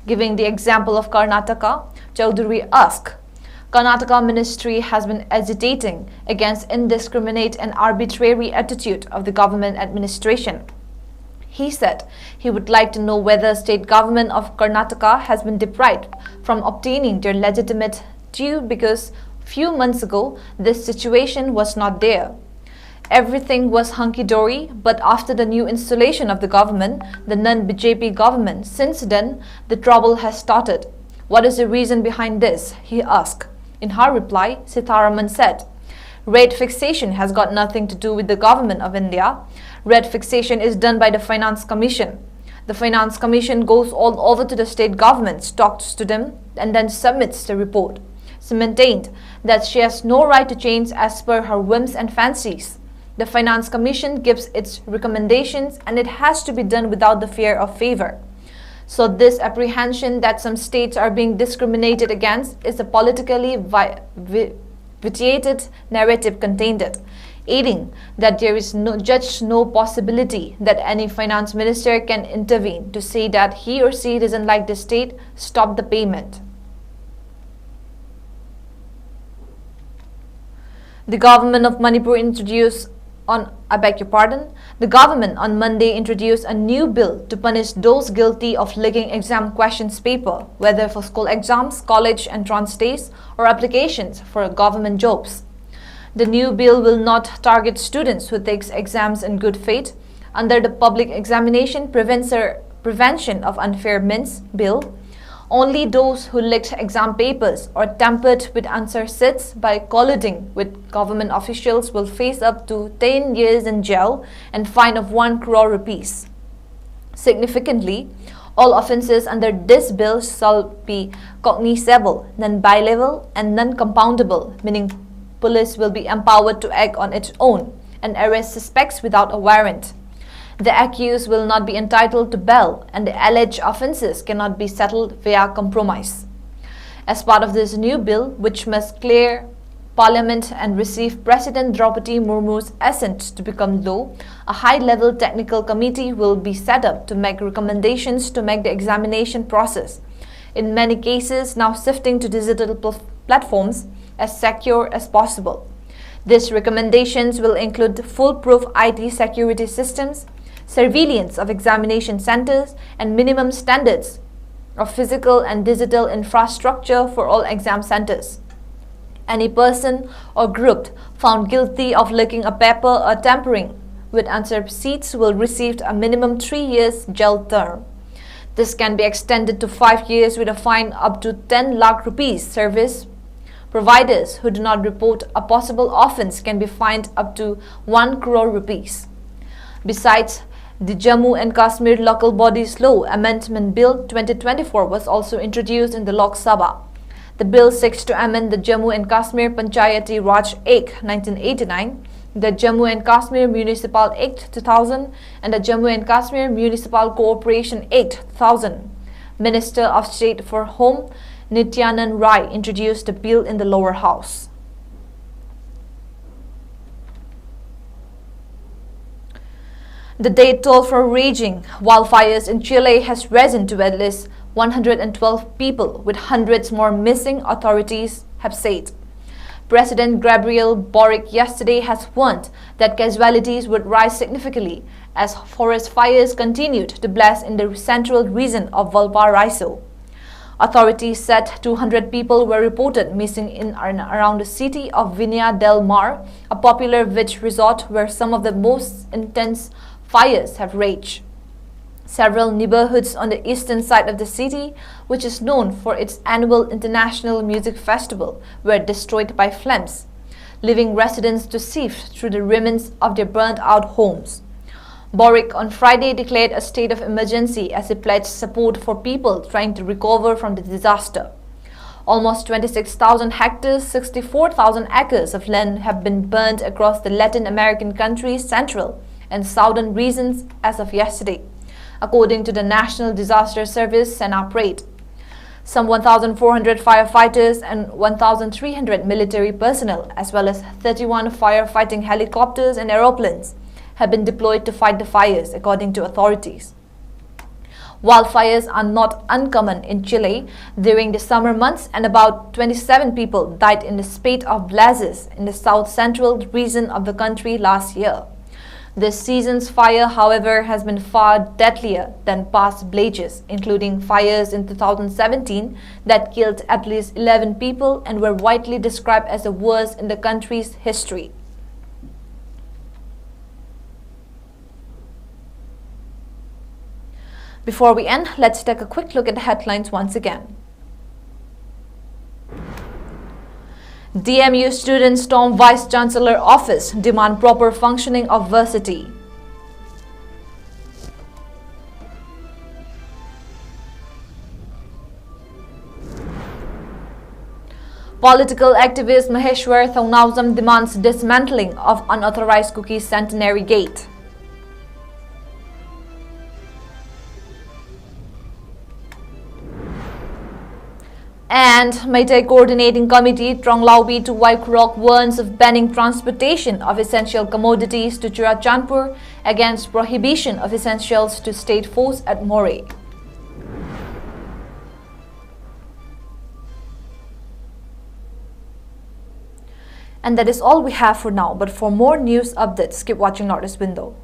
Giving the example of Karnataka, Chaudhary asked, Karnataka ministry has been agitating against indiscriminate and arbitrary attitude of the government administration. He said he would like to know whether state government of Karnataka has been deprived from obtaining their legitimate due because few months ago this situation was not there. Everything was hunky-dory, but after the new installation of the government, the non-B J P government, since then, the trouble has started. What is the reason behind this? He asked. In her reply, Sitharaman said, rate fixation has got nothing to do with the government of India. Rate fixation is done by the Finance Commission. The Finance Commission goes all over to the state governments, talks to them, and then submits the report. She maintained that she has no right to change as per her whims and fancies. The Finance Commission gives its recommendations and it has to be done without the fear of favor. So this apprehension that some states are being discriminated against is a politically vi- vi- vitiated narrative contained it, adding that there is no, just no possibility that any finance minister can intervene to say that he or she doesn't like the state, stop the payment. The government of Manipur introduced on I beg your pardon. The government on Monday introduced a new bill to punish those guilty of leaking exam questions paper, whether for school exams, college entrance tests, or applications for government jobs. The new bill will not target students who takes exams in good faith under the Public Examination Prevensor- Prevention of Unfair Means Bill. Only those who leaked exam papers or tampered with answer sheets by colluding with government officials will face up to ten years in jail and fine of one crore rupees. Significantly, all offences under this bill shall be cognizable, non-bailable, and non-compoundable, meaning police will be empowered to act on its own and arrest suspects without a warrant. The accused will not be entitled to bail, and the alleged offences cannot be settled via compromise. As part of this new bill, which must clear Parliament and receive President Draupadi Murmu's assent to become law, a high-level technical committee will be set up to make recommendations to make the examination process, in many cases now shifting to digital pl- platforms, as secure as possible. These recommendations will include foolproof I T security systems, surveillance of examination centers, and minimum standards of physical and digital infrastructure for all exam centers. Any person or group found guilty of leaking a paper or tampering with answer sheets will receive a minimum three years jail term. This can be extended to five years with a fine up to ten lakh rupees. Service providers who do not report a possible offence can be fined up to one crore rupees. Besides, the Jammu and Kashmir Local Bodies Law Amendment Bill twenty twenty-four was also introduced in the Lok Sabha. The bill seeks to amend the Jammu and Kashmir Panchayati Raj Act nineteen eighty-nine, the Jammu and Kashmir Municipal Act two thousand, and the Jammu and Kashmir Municipal Cooperation Act two thousand. Minister of State for Home Nityanand Rai introduced the bill in the lower house. The death toll for raging wildfires in Chile has risen to at least one hundred twelve people, with hundreds more missing, authorities have said. President Gabriel Boric yesterday has warned that casualties would rise significantly as forest fires continued to blaze in the central region of Valparaiso. Authorities said two hundred people were reported missing in and around the city of Viña del Mar, a popular beach resort where some of the most intense fires have raged. Several neighborhoods on the eastern side of the city, which is known for its annual international music festival, were destroyed by flames, leaving residents to sift through the remains of their burned out homes. Boric on Friday declared a state of emergency as he pledged support for people trying to recover from the disaster. Almost twenty-six thousand hectares, sixty-four thousand acres of land have been burned across the Latin American country's central and southern regions as of yesterday, according to the National Disaster Service, SENAPRED. Some one thousand four hundred firefighters and one thousand three hundred military personnel, as well as thirty-one firefighting helicopters and aeroplanes, have been deployed to fight the fires, according to authorities. Wildfires are not uncommon in Chile during the summer months, and about twenty-seven people died in the spate of blazes in the south central region of the country last year. This season's fire, however, has been far deadlier than past blazes, including fires in two thousand seventeen that killed at least eleven people and were widely described as the worst in the country's history. Before we end, let's take a quick look at the headlines once again. D M U students storm Vice Chancellor office, demand proper functioning of varsity. Political activist Maheshwar Thongnaojam demands dismantling of unauthorized Kuki Centenary Gate. And Meitei Coordinating Committee Tronglaobi to Waikhurok warns of banning transportation of essential commodities to Churachandpur against prohibition of essentials to state force at Moreh. And that is all we have for now, but for more news updates, keep watching Northeast Window.